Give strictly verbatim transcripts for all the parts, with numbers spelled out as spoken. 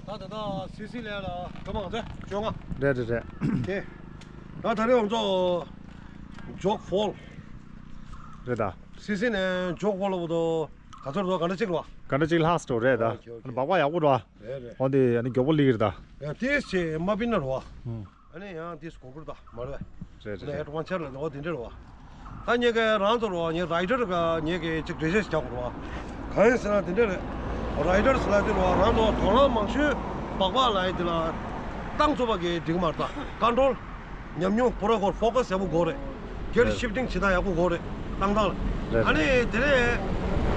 ད་ད་ལྟ་སི་སི་ལ་ལ་སྐར་མ་ག་ཚོད་བཅོ་ལྔ། རེད་རེད་རེད། ཨོ་ཁེ། ད་ད་རེས་ང་ཚོ་ཇོག་ཕོལ། རེད་ད། སི་སི་ནས་ཇོག་ཕོལ་ལ་བར་དུ་ག་ཚོད་རེད། ག་འདྲ་གཅིག་རེད་བ། ག་འདྲ་གཅིག་ལྷག་སོང་རེད་ད། ཨོ་ཁེ་ཨོ་ཁེ། སྦག་སྦག་ཡག་པོ་རེད་བ། རེད་རེད། འོ་འདི་ཨ་ནི་མགྱོགས་པོ་སླེབས་ཀྱི་རེད་ད། ཡ་དེ་ཅི་མ་པིན་ན་རེད་བ། ཨུམ། ཨ་ནི་ཡང་དེ་གོ་གུར་ད་མ་རེད། རེད་རེད་ཨ་ནི་རེད། ཨེ་ཌི་ཝེན་ཅར་ལ་འོ་དེ་འདྲ་རེད་བ། ད་ངས་ཀྱི་རང་ཚོར་བ་ངས་རའི་ཌར་ག་ངས་ཀྱི་ཅིག་འགྲེལ་བཤད་ཞིག་རྒྱག་དགོས་རེད་བ། གང་ཡིན་ཟེར་ན་དེ་འདྲ་རེད། རའི་ཌར་ཟེར་ལ་དེ་རེད་བ། རང་ཚོ་དོ་སྣང་མང་ཤོས་སྦག་སྦག་ལ་ཡི་དེ་ལ་བཏང་ཚུགས་པ་གི་འགྲིག་མ་རེད་ད། ཀོན་ཊོལ་ཉམས་མྱོང་པོ་ར་གོར་ཕོ་ཀ་སི་ཡག་པོ་དགོས་རེད། གེར་རེད། ཤིཕ་ཊིང་བྱེད་སྟངས་ཡག་པོ་དགོས་རེད། བཏང་སྟངས་ལ། རེད་ཨ་ནི་རེད། དེ་ནས་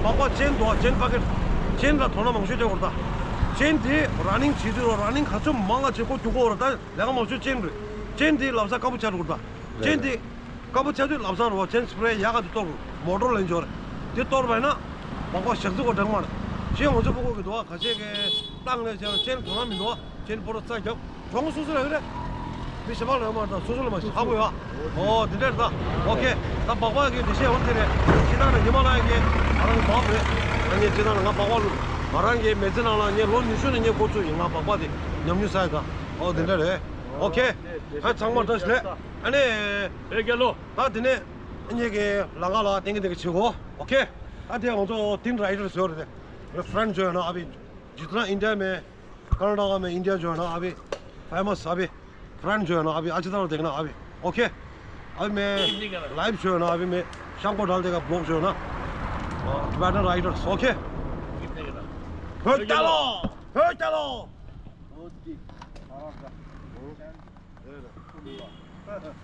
སྦག་སྦག་ཅེན་འདུག་ཅེན་པ་ཀེཊ། ཅེན་ལ་དོ་སྣང་མང་ཤོས་སྤྲད་དགོས་རེད་ད། ཅེན་དེ་ར་ནིང་བྱེད་དུས་ར་ནིང་ག་ཚོད་མང་ང་བྱེད་ཁོ་རྒྱུག་གོ་རེད་ད། ལས་ཀ་མང་ཤོས་ཅེན་རེད། ཅེན་དེ་ལབ་ས་དཀར་པོ་ཆགས་འགྲོ་གི་རེད་ད། ཅེན་དེ་དཀར་པོ་ཆགས་དུས་ལབ་ས་རེད་བ། ཅེན་སི་པ་རེ་ཡག་ག་དེ་གཏོར་རོགས། མོ་ཊོར་ལེན་འབྱོར་རེད། དེ་གཏོར་བས་ན་མང་པོ་ཞག་ཚུགས་གོ་འགྲིག་མ་རེད། ཅེན་ང་ཚོ་ཕྲུ་གུ་གི་འདུག་ག་ཁ་ཤས་ཀྱི་བཏང་ནས་ཅེན་ཅེན་དོ་སྣང་མི་འདུག་ག་ཅེན་པོ་ར་རྩ་རྒྱབ། གྲོང་སོ་སོ་ལ་ཡོད་རེད། མི་གཞན་པ་ལ་ཡོད་མ་རེད་ད། སོ་སོ་ལ་མ་ཤི་ཧ་གོ་ཡོད་ཨ། ཨོ་དེ་འདྲ་རེད་ད། ཨོ་ཁེ། ད་སྦག་སྦག་གི་འགྲེལ་བཤད་འོ་དེ་རེད། ཕྱི་ནང་ནས་ཉི་མ་ལ་ཡ་གི་ང་རང་གི་སྦག་རེད། ང་ངས་ཕྱི་ནང་ལ་ང་སྦག་སྦག་ལུ་ང་རང་གི་མི་ཚེ་ནང་ལ་ངས་ལོ་ཉི་ཤུ་ནས་ངས་འགོ་བཙུགས་ཡིན། ང་སྦག་སྦག་དེ་ཉམས་མྱོང་བསགས་ཡོད་ད། ཨོ་དེ་འདྲ་རེད། ཨོ་ཁེ། ཨ་ཚང་མ་བཀྲ་ཤིས་བདེ་ལེགས། ཨ་ནི། ཨེ་རྒྱལ་ལོ། ད་དེ་ནས་ངས་ཀྱི་ལམ་ཁ་ལ་ཏིང་ཀི་ཏིང་ཀི་བྱེད་གོ། ཨོ་ཁེ། ད་དེ་ང་ཚོ་ཏིང་རའི་ཌར་བཟོས་རེད། ཕ་རན་སི་བཟོས་ན་ཨ་བི། ཇི་ཏ་ན་ཨིན་ཌི་ཡ་མེ། ཀ་ན་ཌ་མེ། ཨིན་ཌི་ཡ་བཟོས་ན་ཨ་བི། ཕེ་མ་སི་ཨ་བི། ཕ་རན་སི་བཟོས་ན་ཨ་བི། ཨ་ཅི་ད་ར་དེ་ན་ཨ་བི། ཨོ་ཁེ། ཨ་བི་མེ། ལའིབ་བཟོས་ན་ཨ་བི་མེ། ཤང་ཀོ་ཌལ་དེ་ག་བི་ལོག་བཟོས་ན། ཊི་བེ་ཊན་རའི་ཌར་སི། ཨོ་ཁེ། བོད་རྒྱལ་ལོ། བོད་རྒྱལ་ལོ། ཨོ་ཙི། ཨ་ར་ཀ། ཨོ་ཙི། ཨེ་ར། ཨུམ་ལ།